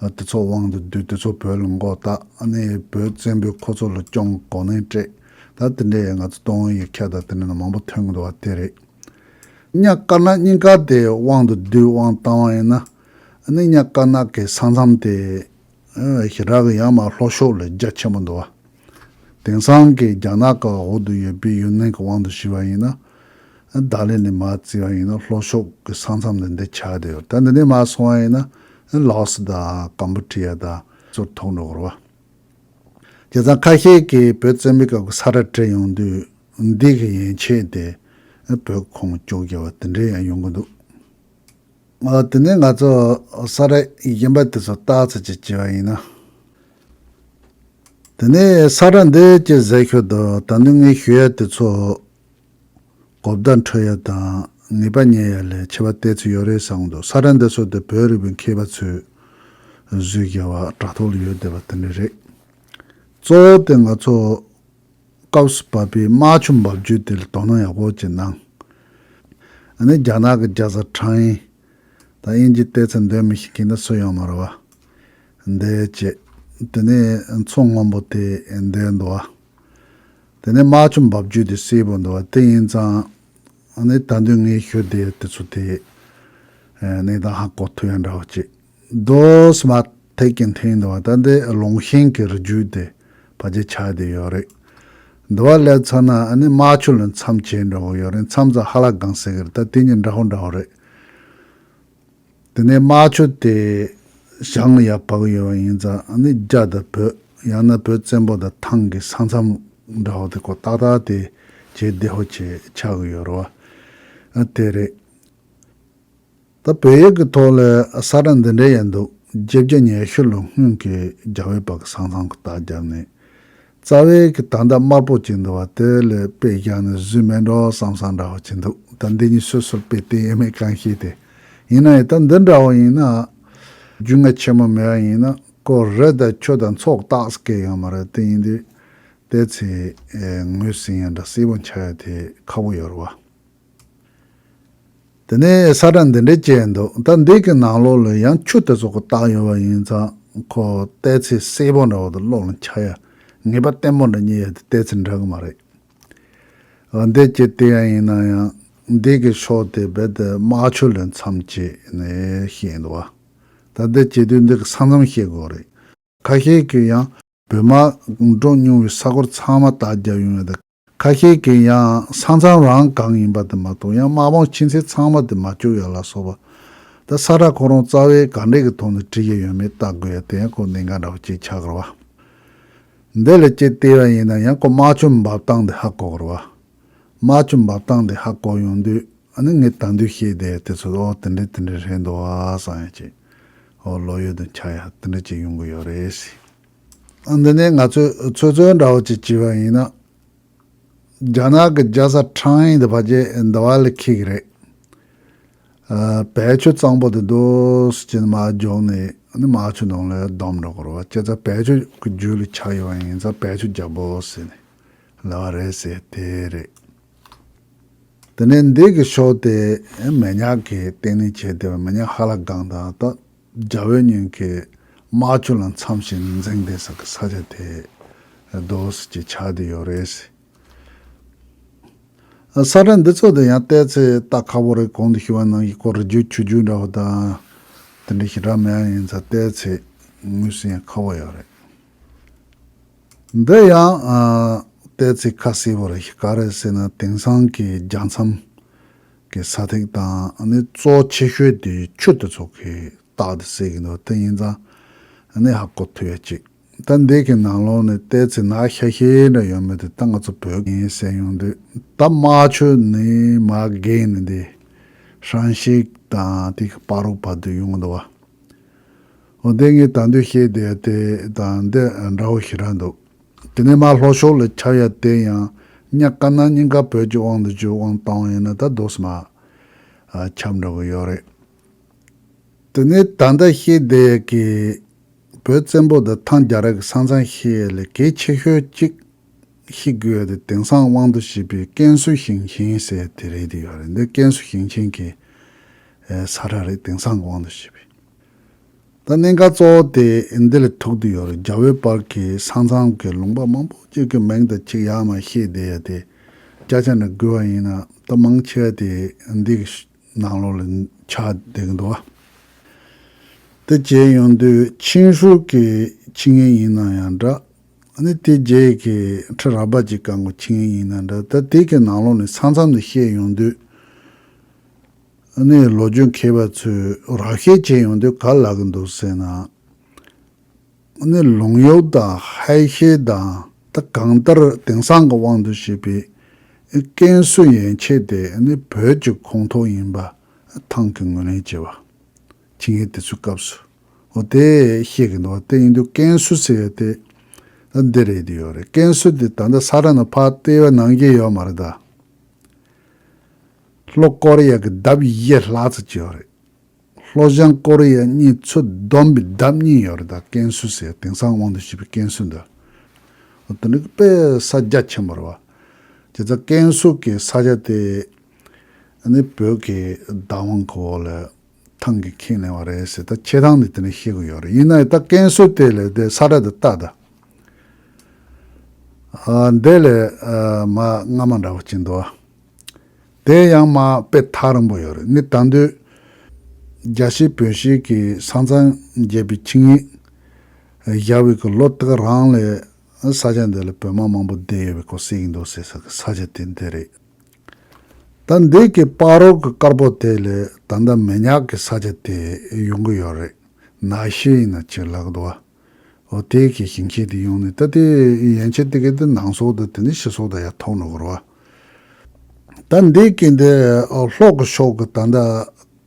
བ། དེ་ཚོ་དབང་དུ་བསྡུས། དེ་ཚོ་བོད་ལ་མགོ་བཏགས། ཨ་ནི་བོད་བཙན་པོས་ཁོ་ཚོ་ལ་གྱོང་གོ་ནས་སྤྲད། ད་དེ་འདྲའི་ང་ཚོ་སྟོན་ཡིག་ཁ་དང་དེ་འདྲ་ན་མང་པོ་ཐོན་གྱི་འདུག་བ། དེ་རེད། གཉའ་དཀར་ནག་གཉིས་ཀ་དེ་དབང་དུ་བསྡུས་དབང་བཏང་བ་ཡིན་ན། ཨ་ནི་གཉའ་དཀར་ནག་གི་ས་མཚམས་དེ་ཞེ་དྲག་གི་ཡང་མར་ལྷོ་ཕྱོགས་ལ་རྒྱ་ཆེན་པོ་འདུག་བ། དེང་སང་གི་རྒྱ་ནག་གི་འོག་ཏུ་ཡོད་པའི་ཡུན་ནན་གྱི་དབང་དུ་བྱས་པ་ཡིན་ན། ཏཱ་ལི་ནས་མར་བརྩིས་པ་ཡིན་ན་ལྷོ་ཕྱོགས་ཀྱི་ས་མཚམས་དེ་འདི་ཆགས་བསྡད་ཡོད། ད་འདི་ནས་མར་སོང་བ་ཡིན་ན་ལའོ་སི་དང་ཀམ་བུ་ཌི་ཡ་དང་ཚུར་ཐུག་འགྲོ་གི་རེད་བ། བྱས་ཙང་ཁ་ཤས་ཀྱིས་བོད་བཙན་པོའི་སྐབས་ཀྱི་ས་ཁྲ་བྲིས་ཡོང་དུས་འདི་གི་ཡན་ཆད་དེ་བོད་ཁོངས་བཅུག་རྒྱུ་བ་དེ་འདྲའི་ཡང་ཡོང་གི་འདུག་ཨ། དེ་ནས་ང་ཚོ་ས་ཁྲ་གཞན་པ་དེ་ཚོ་བལྟས་ཚར་ཅིག་བྱས་པ་ཡིན་ན། དེ་ནས་ས་ཁྲ་འདི་ཅིག་གཟིགས་ཤོག་དང་། ད་ནི་ངས་ཞུ་ཡ་དེ་ཚོ་གོ་བརྡ་འཕྲོད་ཡ་དང་ངེས་པ་རྙེད་ཡ་ལས་ཁྱད་པར་ཏོག་ཙམ་ཡོད་རེད་བསམ་གྱི་འདུག་ས་ཁྲ་འདི་ཚོ་དེ་བོད་རིག་པའི་མཁས་པ་ཚོས་ གཟུགས་བརྒྱ་བ་དྲ་ཐོག་ལ་ཡོད་བསྡད་པ་དེ་འདྲ་རེད། གཙོ་བོ་དེ་ང་ཚོ་སྐབས་སུ་བབས་པའི་རྨ་ཆུ་འབབ་རྒྱུད་དེ་ལ་དོ་སྣང་ཡག་པོ་ཅིག་གནང་། ཨ་ནི་རྒྱ་ནག་གི་རྒྱལ་ས་ཁྲང་ཨན། ད་དབྱིན་ཇི་བལྟས་ཚེ་འདོན་མི་ཤེས་མཁན་ད་སུ་ཡོང་མ་རེད་བ། འདི་བྱས། དེ་ནས་མཚོ་སྔོན་པོ་དེ་འདི་འདུག་བ། དེ་ནས་རྨ་ཆུ་འབབ་རྒྱུད་དེ་སེར་པོ་འདུག་བ། དེ་ཡིན་ཙང་ཨ་ནི་ད་དུང་ངས་ཞུ་བདེ་དེ་ཚོ་དེ་གནས་སྟངས་ཧ་གོ་ཐུབ་ཡ་འདྲ་བོ་ཅིག་འདུག་སེ་མར་ཐད་ཀྱིན་འཐེན་འདུག་བ། ད་འདི་ལུང་ཤིང་གི་རི་རྒྱུད་དེ་ཕལ་ཆེར་ཆགས་བསྡད་ཡོད་རེད། འདི་བ་སླེབས་ཚར་ན་ཨ་ནི་རྨ་ཆུ་ལ་མཚམས་བྱས་འགྲོ་གི་ཡོད་རེད། མཚམས་ཙམ་ཧ་ལ་གང་ཟེར་གི་རེད། ད་དེ་གཉིས་འདྲ་བོ་འདྲ་བོ་རེད། དེ་ནས་རྨ་ཆུ་དེ་བྱང་ལ་ཡར་བབས་ཡོད་པ་ཡིན་ཙང་ཨ་ནི་རྒྱ་དང་བོད། ཡང་ན་བོད་བཙན་པོ་དང་ཐང་གི་ས་མཚམས་འདྲ་བོ་དེ་ཁོ་ཏག་ཏག་དེ་བྱེད་བདེ་བོ་བྱེད་ཆགས་ཀྱི་ཡོད་རེད་བ། ཨ་དེ་རེད། ད་བོད་ཡིག་གི་ཐོག་ལ་ས་ཁྲ་འདི་འདྲ་ཡང་འདུག་བརྒྱད་བརྒྱ་ཉི་ཤུ་ལོ་སྔོན་གྱི་རྒྱ་བོད་བར་གྱི་ས་མཚམས་ཀྱི་རྟགས་བརྒྱབ་ནས། རྩ་བའི་གི་ད་ལྟ་དམར་པོ་ཅིག་འདུག་བ། དེ་ལ་དཔེ་བཞག་ནས་བཟོས་མེད་འགྲོ་བསམ་བསམ་འདྲ་བོ་ཅིག་འདུག་ད་འདི་གཉིས་སོ་སོར་དཔེ་བལྟས་ཡོད་མེད་གང་ཤེས་ཏེ། ཡིན་ན་ཡང་ད་འདི་འདྲ་བོ་ཡིན་ན། རྒྱུས་མངའ་ཆེན་མོ་མེད་པ་ཡིན་ན་ཁོ་རི་དང་ཆུ་དང་མཚོ་རྟགས་སུ་སྐྱེ་ཡོད་མ་རེད། དེ་ཡིན་དུས་དེ་ཚེ་ངོས་ཟིན་ཡ་འདྲ་སེར་པོ་ཆགས་ཡ་དེ་ཁག་པོ་ཡོད་རེད་བ། དེ་ནས་ས་ཁྲ་འདི་འདྲ་བཅས་འདུག་ད་འདི་གི་ནང་ལོགས་ལ་ཡང་ཆུ་དེ་ཚོ་གི་རྟགས་ཡོད་པ་ཡིན་ཙང་ཁོ་ལྟས་ཚེ་སེར་པོ་འདྲ་བོ་དང་གློག་ལ་འཆར་ཡ། ངེས་པ་ལྟད་མོ་འདྲ་རྙེད་ཡ་དེ་ལྟས་ཚེ་འདྲ་གི་མ་རེད། འོ་འདི་ཅི་སྟེ་ཡང་ཡིན་ན་ཡང་འདི་གི་ཕྱོགས་དེ་རྦད་དེ་རྨ་ཆུ་ལ་མཚམས་བཅད་ནས་བཤད་འདུག་བ། ད་འདི་བྱེད་དུས་འདི་གི་ས་མཚམས་བཤད་དགོས་རེད། ཁ་ཤས་ཀྱིས་ཡང་བོད་དམག་འགྲོ་མྱོང་བའི་ས་ཁུལ་ཚང་མ་རྟགས་བརྒྱབ་ཡོང་ཡོད་དེ། ཁ་ཤས་ཀྱིས་ཡང་ས་མཚམས་རང་གང་ཡིན་པ་དེ་མ་གཏོགས་ཡང་དམག་དཔུང་ཕྱིན་ཚད་ཚང་མ་དེ་མ་བཅུག་ཡ་ལ་སོགས་པ། ད་ས་ཁྲ་ཁོ་རང་རྩ་བའི་ག་འདྲས་ཀྱི་ཐོག་ནས་བྲིས་ཡ་ཡོད་མེད་བལྟ་དགོས་ཡ་དེ་ཡང་ཁོ་གནད་འགག་འདྲ་བོ་ཅིག་ཆགས་ཀྱི་རེད་བ། འདི་ལ་ཅི་བལྟས་པ་ཡིན་ན་ཡང་ཁོ་རྨ་ཆུ་འབབ་སྟངས་དེ་ཧ་གོ་གི་རེད་བ། རྨ་ཆུ་འབབ་སྟངས་དེ་ཧ་གོ་ཡོང་དུས་ཨ་ནི་ངས་ད་དུང་བཤད་བསྡད་དེ་ཚོ་ཨོ་དེ་འདྲ་དེ་འདྲ་རེད་འདུག་ཨ་བསམ་ཡ་ཅིག་ཨོ་ལོ་ཡོད་དུ་ཆགས་ཡ་དེ་འདྲ་ཅིག་ཡོང་གི་ཡོད་རེད་ཟེར། ཨ་འདི་ནས་ང་ཚོས་ཚོད་ཚོད་འདྲ་བོ་ཅིག་བྱས་པ་ཡིན་ན། རྒྱ་ནག་གི་རྒྱལ་ས་ཁྲང་ཨན་དེ་ཕལ་ཆེར་འདི་བ་ལ་འཁེལ་གི་རེད། ཨ་བལ་ཆུ་གཙང་པོ་དེ་རྡོ་སུ་ཅན་མར་འཇོག་ནས་ཨ་ནི་རྨ་ཆུ་ནང་ལ་བསྡམས་འགྲོ་གི་རེད་བ། བྱས་ཙང་བལ་ཆུ་གི་རྒྱུད་ལ་ཆགས་ཡོད་པ་ཡིན་ཙང་བལ་ཆུ་རྒྱལ་པོ་ཟེར་ནས་ལབ་པ་རེད་ཟེར་དེ་རེད། དེ་ནས་འདི་གི་ཕྱོགས་དེ་མེ་ཉག་གིས་བརྟེན་ནས་བྱས་བསྡད་པ། མེ་ཉག་ཧ་ལ་གང་དང་ད་རྒྱ་བོད་གཉིས་ཀྱི་རྨ་ཆུ་ལ་མཚམས་བཞག་ནས་འཛིང་བསྡད་ས་གི་ས་ཆ་དེ་རྡོ་སུ་ཅིག་ཆགས་བསྡད་ཡོད་རེད་ཟེར། ས་ཁྲ་འདི་ཚོ་དེ་ཡང་བལྟས་ཚེ་ལྟ་ཁག་པོ་རེད། གོང་དུ་ཞུས་པ་ནང་བཞིན་ཁོ་རི་རྒྱུད་ཆུ་རྒྱུད་འདྲ་བོ་དང་དེ་འདྲ་ཞེ་དྲག་མེད་པ་ཡིན་ཙང་བལྟས་ཚེ་ངོས་ཟིན་ཡང་ཁག་པོ་ཡོད་རེད། འདི་ཡང་ཨ་བལྟས་ཚེ་ཁ་གསལ་པོ་རེད། ག་རེ་ཟེར་ན་དེང་སང་གི་རྒྱལ་མཚམས་ཀྱི་ས་ཐིག་དང་ཨ་ནི་གཙོ་ཆེ་ཤོས་དེ་ཆུ་དེ་ཚོ་གི་རྟགས་དེ་གསལ་གི་འདུག་དེ་ཡིན་ཙང་ཨ་ནི་ཧ་གོ་ཐུབ་ཡ་ཅིག་ད་འདི་གི་ནང་ལོགས་ནས་བལྟས་ཚེ་ན་ཤ་ཤེ་འདྲ་ཡོད་མེད་དེ་ད་ང་ཚོ་བོད་ཡིན་ཟེར་ཡོང་དུས་ད་རྨ་ཆུ་ནས་མར་བརྒལ་ནས་འདི་ཧྲན་ཤིག་དང་དེ་གི་སྤ་རོ་བར་དུ་ཡོང་གི་འདུག་བ། འོ་དེ་ངས་ད་དུང་བཤད་བསྡད་དེ་དང་འདི་འདྲ་བོ་ཞེ་དྲག་འདུག་དེ་ནས་མར་ལྷོ་ཕྱོགས་ལ་ཁྱབ་ཡ་དེ་ཡང་ཉ་དཀར་ནག་གཉིས་ཀ་བོད་ཀྱི་དབང་དུ་བཅུག་དབང་བཏང་བ་ཡིན་ན་ད་རྡོ་སུ་མ་ཁྱབ་འགྲོ་གི་ཡོད་རེད། དེ་ནས་ད་ལྟ་བཤད་བསྡད་ཀྱི་བོད་བཙན་པོ་དང་ཐང་རྒྱལ་རབས་ཀྱི་ས་མཚམས་བཤད་ཡ་ལས་གལ་ཆེ་ཤོས་གཅིག་ཤེས་དགོས་ཡ་དེ་དེང་སང་དབང་དུ་བྱས་པའི་ཀན་སུའུ་ཞིང་ཆེན་ཟེར་དེ་རེད་དེ་ཡོད་རེད། འདི་ཀན་སུའུ་ཞིང་ཆེན་གྱི་ས་ཁྲ་རེད། དེང་སང་གི་དབང་དུ་བྱས་པའི། ད་གནད་འགག་གཙོ་བོ་དེ་འདི་ལ་ཐུག་བསྡད་ཡོད་རེད། རྒྱ་བོད་བར་གྱི་ས་མཚམས་ཀྱི་ལུང་པ་མང་པོ་ཅིག་གི་མིང་དང་ཅིག་ཡར་མར་བཤད་བསྡད་ཡ་དེ་བརྒྱ་ཆ་ནས་བགོས་པ་ཡིན་ན་ད་མང་ཆེ་བ་དེ་འདི་གི་ནང་ལོགས་ལ་ཆགས་བསྡད་ཀྱི་འདུག་བ། དེ་བྱས་ཡོང་དུས་ཆིང་ཧྲུའུ་གི་ཆིང་ཨན་ཡིན་ན་ཡང་འདྲ། ཨ་ནི་དེ་རྗེས་ཀྱི་ཁྲི་རལ་པ་ཅིག་བཀང་གོ་ཆིང་ཨན་ཡིན་ན་འདྲ། ད་དེ་གི་ནང་ལོགས་ནས་ས་མཚམས་དེ་བཤད་ཡོང་དུས། ཨ་ནི་ལོ་རྒྱུས་མཁས་པ་ཚོས་ར་ཤེད་བྱས་ཡོང་དུས་ག་ལབ་ཀྱི་འདུག་ཟེར་ན། ཨ་ནི་ལུང་གཡོག་དང་ཧའེ་ཤེ་དང་ད་གང་ལྟར་དེང་སང་གི་དབང་དུ་བྱས་པའི་ཀན་སུའུ་ཡན་ཆད་དེ་ཨ་ནི་བོད་ཀྱི་ཁོངས་གཏོགས་ཡིན་པ་ཐང་གིས་ངོས་ལེན་བྱས་པ། ཆིང་ཨན་དེ་ཚོའི་སྐབས་སུ། འོ་དེ་བཤད་ཀྱི་འདུག་བ། དེ་ཡིན་དུས་ཀན་སུའུ་ཟེར་ཡ་དེ་ད་འདི་རེད་དེ་ཡོད་རེད། ཀན་སུའུ་དེ་ད་ལྟ་ས་ཁྲ་ནང་ཕར་བལྟས་པ་ནང་བཞིན་ཡོད་མ་རེད་ད། ལྷོ་ཀོ་རི་ཡ་གི་ལྡབ་བཞི་ལྷག་ཙམ་ཅིག་ཡོད་རེད། ལྷོ་བྱང་ཀོ་རི་ཡ་གཉིས་ཚུར་བསྡོམས་པའི་ལྡབ་གཉིས་ཡོད་རེད། ད་ཀན་སུའུ་ཟེར་དེང་སང་དབང་དུ་བྱས་པའི་ཀན་སུའུ་འདི། འོ་དེ་འདྲ་གི་དཔེ་ས་རྒྱ་ཆེན་པོ་རེད་བ། བྱས་ཙང་ཀན་སུའུ་གི་ས་ཆ་དེ་ནི་བོད་ཀྱི་བདག་དབང་གི་འོག་ལ་ཐང་གིས་ཁེངས་ལེ་བ་རེད་ཟེར། ད་བྱེད་སྟངས་འདི་དེ་ནས་ཤེས་དགོས་ཡོད་རེད། ཡིན་ན་ཡང་ད་ཀན་སུའུ་དེ་ལས་དེ་ས་ཁྲ་དེ་ལྟ་ད། ཨ་འདི་ལས་ཨ་མ་སྔ་མ་འདྲ་བོ་ཅིག་འདུག་བ། དེ་ཡང་མ་དཔེ་ཐག་རིང་པོ་ཡོད་རེད། ནི་ད་དུང་རྒྱ་བཤད་བོད་བཤད་ཀྱི་ས་མཚམས་བརྒྱད་པའི་ཆིངས་ཡིག་བཞག་པའི་གི་ལོ་དེ་ག་རང་ལས་ས་ཆ་འདི་ལ་བོད་དམག་མང་པོ་བསྡད་ཡོད་པའི་སྐོར་གསལ་གྱི་འདུག་ཟེར་ས་གི་ས་ཆ་དེ་འདི་རེད། ད་འདི་གི་བར་རོ་གི་དཀར་པོ་དེ་ལས་ད་ལྟ་མི་ཉག་གི་ས་ཆ་དེ་ཡོང་གི་ཡོད་རེད། ན་ཤེ་ཡིན་ན་ཅིག་ལབ་འདུག་བ། འོ་དེ་གི་ཞིང་ཆེན་དེ་ཡོང་ནས། ད་དེ་ཡན་ཆད་དེ་གའི་དེ་ནང་སོག་དང་དེ་ནས་ཕྱི་སོག་དང་ཡར་ཐོག་ནས་འགོར་བ། ད་འདི་གི་འདི་ལྷོ་གི་ཕྱོགས་ཀྱི་ད་ལྟ་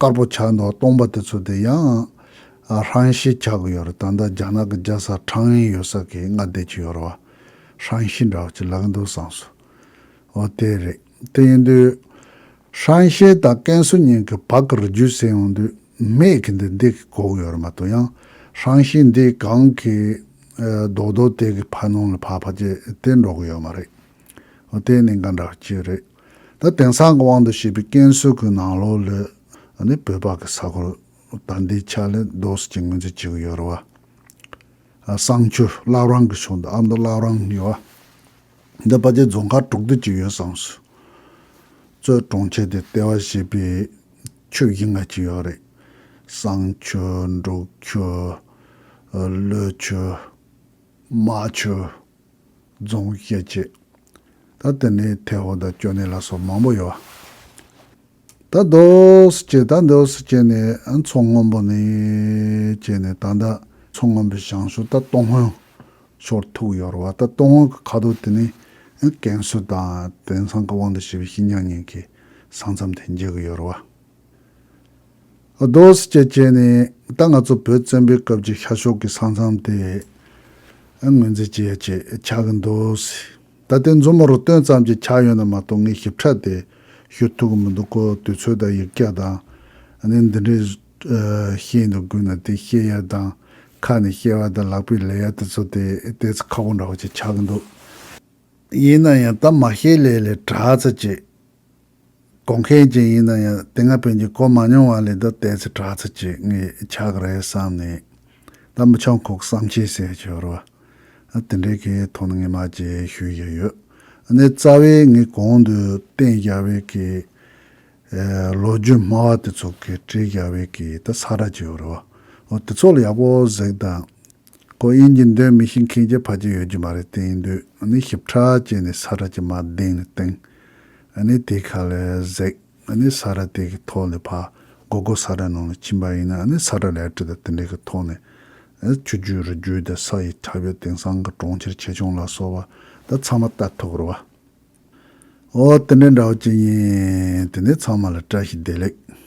དཀར་པོ་ཆགས་འདུག་སྟོང་པ་དེ་ཚོ་དེ་ཡང་ཧྲན་ཤི་ཆགས་ཀྱི་ཡོད་རེད། ད་ལྟ་རྒྱ་ནག་གི་རྒྱལ་ས་ཁྲང་ཨན་ཡོད་ས་གི་མངའ་སྡེ་ཅིག་ཡོད་རེད་བ། ཧྲན་ཤི་འདྲ་བ་ཅིག་ལབ་ཀྱི་འདུག་བསམ་སོང་། འོ་དེ་རེད། དེ་ཡིན་དུས་ཧྲན་ཤི་དང་ཀན་སུའུ་གཉིས་ཀྱི་བར་གྱི་རི་རྒྱུད་ཟེར་ཡོང་དུས་སྨད་ཀྱི་འདི་འདི་གི་གོ་གི་ཡོད་རེད་མ་གཏོགས། ཡང་ཧྲན་ཤི་འདི་གང་གི་ཨ་རྡོག་རྡོག་དེ་གི་ཕར་ནང་ལ་ཕར་ཕར་ཅིག་དེ་འགྲོ་གི་ཡོད་མ་རེད། འོ་དེ་གནད་འགག་འདྲ་བ་ཅིག་རེད། ད་དེང་སང་གི་དབང་དུ་བྱས་པའི་ཀན་སུའུ་གི་ནང་ལོགས་ལ་ཨ་ནི་བོད་པ་གི་ས་ཁུལ་ད་འདི་ཆ་ལ་འདུག་སེ་ཅིག་ངོས་འཛིན་བྱེད་ཀྱི་ཡོད་རེད་བ། ཨ་བསང་ཆུ་བླ་བྲང་གི་ཕྱོགས་འདི། ཨ་མདོ་བླ་བྲང་ཡོད་བ། འདི་ཕལ་ཆེར་རྫོང་ཁག་དྲུག་དེ་ཅིག་ཡོད་བསམ་སོང་། གཙོས་གྲོང་ཁྱེར་དེ་ལྟེ་བ་བྱས་པའི་ཆུ་བཞི་ལྔ་ཅིག་ཡོད་རེད། བསང་ཆུ། འབྲུག་ཆུ། ཨ་ཀླུ་ཆུ། རྨ་ཆུ། རྫོང་བཞི་བཅས། ད་དེ་ནས་ཐེ་ཧོ་དང་ཅོ་ནེ་ལ་སོགས་མང་པོ་ཡོད། ད་འདུག་སེ་བྱས། ད་འདུག་སེ་བྱས་ནས་མཚོ་སྔོན་པོ་ནས་བྱས་ནས་ད་ལྟ་མཚོ་སྔོན་པོའི་བྱང་ཕྱོགས་ད་ཏུན་ཧོང་ཕྱོགས་ཐུག་ཡོད་རེད་བ། ད་ཏུན་ཧོང་གི་ཁ་ཐུག་དེ་ནས་ཀན་སུའུ་དང་དེང་སང་གི་དབང་དུ་བྱས་པའི་ཤིན་ཅང་གཉིས་ཀྱི་ས་མཚམས་དེ་འབྱེད་ཀྱི་ཡོད་རེད་བ། རྡོ་སི་ཅེ་བྱས་ནས་ད་ང་ཚོ་བོད་བཙན་པོའི་སྐབས་ཀྱི་ཤར་ཕྱོགས་ཀྱི་ས་མཚམས་དེ་ངོས་འཛིན་བྱེད་ཡ་ཅིག་ཆགས་ཀྱི་འདུག་ཟེར། ད་དེ་མཛུབ་མོ་རུ་སྟོན་ཙམ་ཅིག་ཆགས་ཡོད་ན་མ་གཏོགས་ངས་ཞིབ་ཕྲ་དེ་ཞུ་ཐུབ་ཀྱི་མི་འདུག་གོ། དུས་ཚོད་དང་ཡིག་རྒྱུགས་དང་ཨ་ནི་འདི་འདྲའི་ཤེས་འདུག་དགོས་ན་དེ་ཤེས་ཡ་དང་། ཁ་ནས་བཤད་པ་དང་ལག་པས་ལས་ཡ་དེ་ཚོ་དེ་ཏོག་ཙམ་ཁག་པོ་འདྲ་བོ་ཅིག་ཆགས་ཀྱི་འདུག། ཡིན་ན་ཡང་ད་མ་ཤེས་ལས་ལས་དྲག་ཙམ་ཅིག། གོ་མཁན་ཅིག་ཡིན་ན་ཡང་དེ་སྔ་ཕན་ཆད་གོ་མ་མྱོང་བ་ལས་ད་ཏོག་ཙམ་དྲག་ཙམ་ཅིག་ངས་ཆགས་ཀྱི་རེད་བསམ་ནས། ད་མི་ཆུང་ཁོག་བསམ་ཤེས་ཟེར་ཡ་ཅིག་ཡོད་རེད་བ། དེ་འདྲའི་གི་ཐོག་ནས་ངས་མར་ཅིག་ཞུ་ཡ་ཡོད། ཨ་ནི་རྩ་བའི་ངས་གོང་དུ་བསྟན་བཞག་པའི་གི་ཨེ་ལོ་རྒྱུས་སྨྲ་བ་དེ་ཚོ་གིས་བྲིས་བཞག་པའི་གི་ད་ས་ཁྲ་ཅིག་ཡོད་རེད་བ། འོ་དེ་ཚོ་ལ་ཡག་པོ་གཟིགས་དང་། ཁོ་དབྱིན་ཇི་འདོན་མི་ཤེས་མཁན་ཅིག་ཕལ་ཆེར་ཡོད་ཀྱི་མ་རེད། དེ་ཡིན་དུས་ཨ་ནི་ཞིབ་ཕྲ་བྱས་ནས་ས་ཁྲ་ཅིག་མར་གདན་ནས་བཏིང་། ཨ་ནི་དེ་ཁ་ལ་གཟིགས། ཨ་ནི་ས་ཁྲ་དེ་གི་ཐོག་ནས་ཕར་སྒོར་སྒོར་ས་ཁྲ་ནང་ལ་ཕྱིན་པ་ཡིན་ན། ཨ་ནི་ས་ཁྲ་ལེ་ཊར་དང་དེ་འདྲའི་གི་ཐོག་ནས་ཨ་ཆུ་རྒྱུད་རི་རྒྱུད་དང་ས་ཡི་ཁྱབ་ཡོད་དེང་སང་གི་གྲོང་ཁྱེར་ཆེ་ཆུང་ལ་སོགས་པ་ད་ཚང་མ་ལྟ་ཐུབ་རེད་བ། འོ་དེ་འདྲའི་འདྲ་བོ་ཅིག་ཡིན། དེ་ནས་ཚང་མ་ལ་བཀྲ་ཤིས་བདེ་ལེགས།